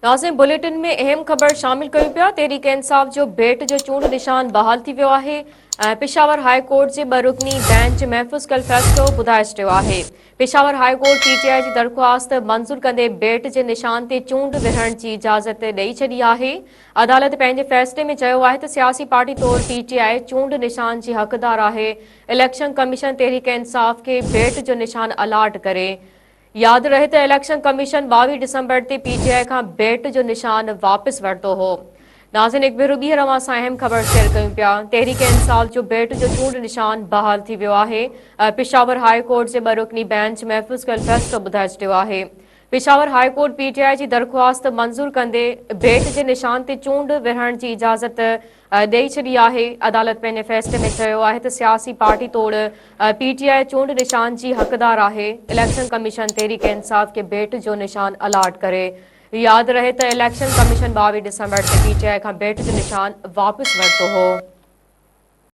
ناظرين بليٽن ۾ اهم خبر شامل ڪيون پيا تحريڪ انصاف جو بيٽ جو چونڊ نشان بحال ٿي ويو آهي ۽ پشاور هاء ڪورٽ جي ٻه رڪني بينچ محفوظ ڪيل فيصلو ٻڌائي ڇڏيو آهي Peshawar high court P T I جي درخواست منظور ڪندي بيٽ جي نشان تي چونڊ وڙهڻ جي اجازت ڏئي ڇڏي آهي عدالت پنهنجي فيصلي ۾ چيو آهي ته سياسي پارٽي طور پي ٽي آء چونڊ نشان جي حقدار آهي اليڪشن ڪميشن تحريڪ انصاف کي بيٽ جو نشان الاٽ ڪري ياد رهي ته اليڪشن ڪميشن 22 ڊسمبر تي پي ٽي آء کان بيٽ جو نشان واپس ورتو هو. ناظرين هڪ ڀيرو ٻيهر اوهان سان اهم خبر شيئر ڪيون پيا تحريڪ انصاف جو بيٽ جو چونڊ نشان بحال ٿي ويو آهي پشاور هاء ڪورٽ جي ٻه رڪني بينچ محفوظ ڪيل فيصلو ٻڌائي ڇڏيو آهي Peshawar high court P T I جي درخواست منظور ڪندي بيٽ جي نشان تي چونڊ وڙهڻ جي اجازت ڏئي ڇڏي آهي، عدالت پنهنجي فيصلي ۾ چيو آهي ته سياسي پارٽي توڙ پي ٽي آء چونڊ نشان جي حقدار آهي، اليڪشن ڪميشن تحريڪ انصاف کي بيٽ جو نشان الاٽ ڪري، ياد رهي ته اليڪشن ڪميشن 22 ڊسمبر تي پي ٽي آء کان بيٽ جو نشان واپس ورتو هو.